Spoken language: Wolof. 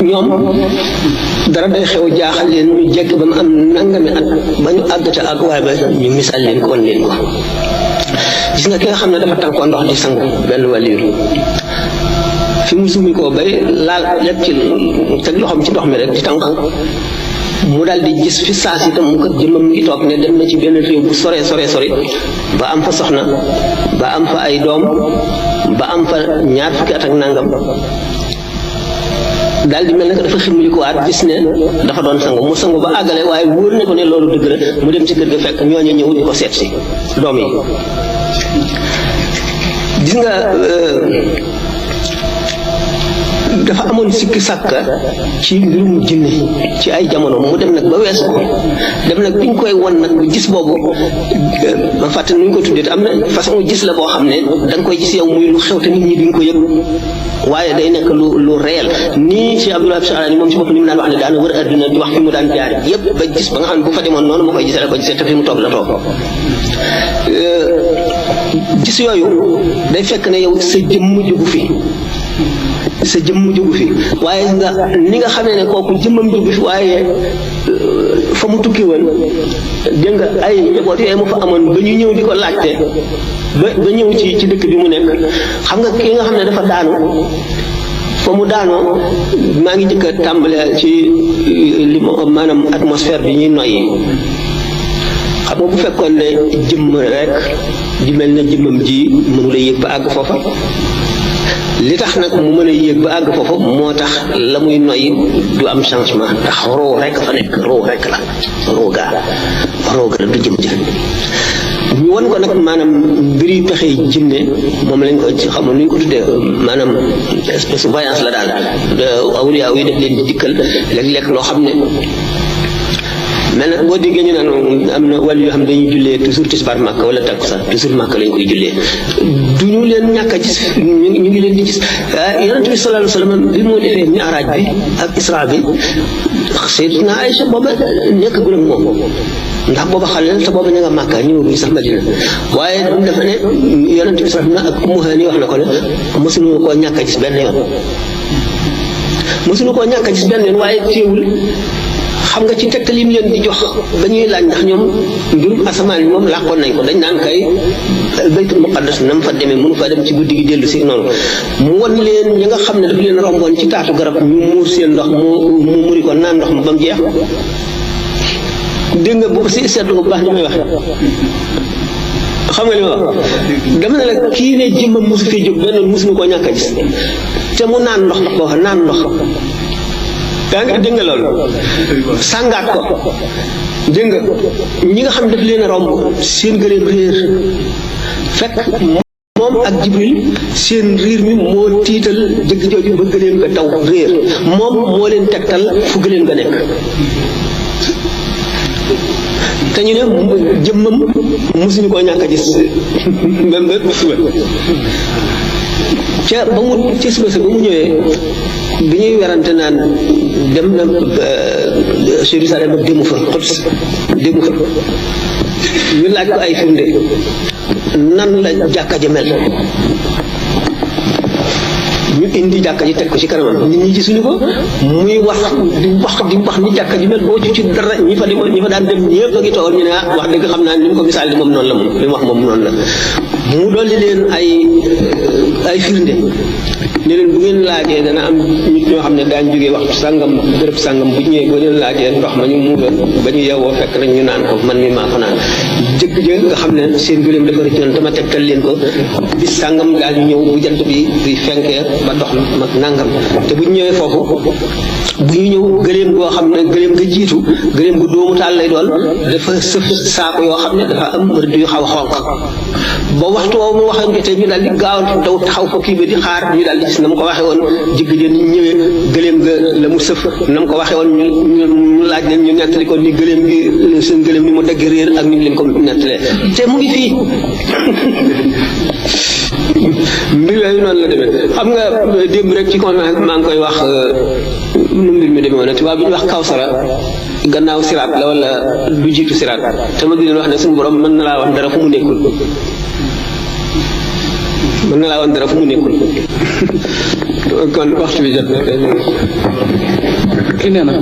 ñoom dara day xew jaaxal leen ñu jekk ba mu am nangami at ba ñu àgg ca àgg waaye ba ñu misaal leen ko wan leen ko gis nga ki nga xam ne dafa tànkoo ndox di sangu benn wàlliir fi mu sumi koo bay laal lépp ci teg loxoom ci ndox mi rek di tànk mu daal di gis fi saas itam mu kat jëmmam ngi toog ne dem na ci benn réew bu sore ba am fa soxna ba am fa ay doom ba am fa ñaar fukki at ak nangam daal di mel ne que dafa ximmali ko waat gis ne dafa doon sangu mu sangu ba àggale waaye wóor ne ko ne loolu dëgg la mu dem ci kër ga fekk ñooñu ñëw di ko seet si doom yi gis nga dafa amoon sikki sàkka ci mbirum jinne ci ay jamono mu dem nag ba weesu ko dem nag biñ koy won nag gis boobu ma fàtte nuñ ko tuddee am na façon gis la boo xam ne da nga koy gis yow muy lu xew te nit ñi duñ ko yëg waaye day nekk lu réel nii Cheikh Abdoulaye Charani moom si bopp ni mu daan wax ne daana wër adduna di wax fi mu daan jaar yëpp ba gis ba nga xam ne bu fa demoon noonu ma koy gisee la ko gisee te fi mu toog la toog gis yooyu day fekk ne yow sa jëmm jógu fi waaye ni nga xamee ne kooku jëmmam jógu fi waaye fa mu tukki woon dégg nga ay njaboot yooyu mu fa amoon ba ñu ñëw di ko laajte ba ñëw ci dëkk bi mu nekk xam nga ki nga xam ne dafa daanu fa mu daanoo maa ngi njëkk a tàmbale ci li maanaam atmosphère bi ñuy noyyi xam nga bu fekkoon ne jëmm rek di mel ne jëmmam ji mënu la yëg ba àgg foofa li tax nag mu mën a yéeg ba àgg foofu moo tax la muy noyyi du am changement ndax roo rek fa nekk roo rek la rooga la du jëm ja ñu won ko nag maanaam mbiri pexe jinne moom lañ ko ci xamul nu ñu ko tuddee maanaam espèce voyance la daal awliya yi def leen di dikkal léeg-léeg loo xam ne mel na boo déggee ñu naan am na wàll yoo xam ne dañuy jullee toujours tisbaar Makka wala takkusaan toujours Makka lañ koy jullee du ñu leen ñàkk a gis ñu ngi leen di gis yonent bi sallallahu alayhi wa sallam bi moo defee mi'raaj bi ak isra bi Sayyidatuna Aïcha booba nekk gu nag moom ndax booba xale te booba ña nga Makka ñëwaguñ sax Madina waaye dafa ne yonent bi sallallahu alayhi wa sallam ak Ummu Hani wax na ko ne mosuñu koo ñàkk a gis benn yoon waaye teewul xam nga ci tegtal yi mu leen di jox dañuy laaj ndax ñoom mbirum asamaan yi moom làqoon nañ ko dañ naan kay baytul muqaddas na mu fa demee mënu fa dem ci guddi gi dellu si noonu mu won leen ñi nga xam ne daf leen romboon ci taatu garab ñu muur seen ndox mu muri ko naan ndox mu ba mu jeex dégg nga bu si seetlu ko bu baax li may wax xam nga li ma wax dama ne la kii ne jëmmam mosu fee jóg benn mosuñu koo ñàkk a gis te mu naan ndox boo xam naan ndox yaa ngi dégg nga loolu sàngaat ko dégg nga ñi nga xam daf leen a romb seen gëléem réer fekk moom ak Jibril seen riir mi moo tiital jëgg jooju ba gëléem nga daw réer moom moo leen tegtal fu gëléem nga nekk te ñu ne jëmmam mosuñu koo ñàkk a gis même ba suba ca ba mu ca suba sa ba mu ñëwee bi ñuy werante naan dem na Jérusalem ak dému fa ñu laaj ko ay firnde nan la jàkka ji mel ñu indi jàkka ji teg ko ci kanamam nit ñi gisuñu ko muy wax di wax ni jàkka ji mel boo ci dara ñi fa daan dem ñëpp a ngi toogal ñu ne wax dëgg xam naa ni mu ko misaal di moom noonu la moom li mu wax moom noonu la mu dolli leen ay firnde ne leen bu ngeen laajee dana am nit ñoo xam ne daañ jógee waxtu sàngam bërëb sàngam bu ñëwee boo leen laajee ndox ma ñu muuloon ba ñu yeewoo fekk nañ ñu naan ko man mi maa ko naan jëkk jë nga xam ne seen gëléem dafa rëccoon dama tegtal leen ko bis sàngam daal ñu ñëw bu jant bi di fenkee ba dox mag nangam te bu ñu ñëwee foofu bu ñu ñëw gëléem goo xam ne gëléem nga jiitu gëléem gu doomu taal lay doon dafa sëf saako yoo xam ne dafa am rëdd yu xaw a xonq ba waxtu woowu mu waxoon jotee ñu daal di gaaw daw taxaw ko kii ba di xaar ñu daal di gis na mu ko waxee woon jigg jën ñu ñëwee gëléem ga la mu sëf na mu ko waxee woon ñu laaj leen ñu nettali ko ni gëléem gi seen gëléem ni mu dagg réer ak ni ñu leen ko nettalee te mu ngi fii mbir yooyu noonu la demee xam nga démb rek ci conférence maa ngi koy wax nu mbir mi demee woon tubaab bi ñu wax kawsara gannaaw siraat la wala lu jiitu siraat te ma di leen wax ne suñu borom mën na laa wax dara fu mu nekkul kon waxtu bi jot na kii nee na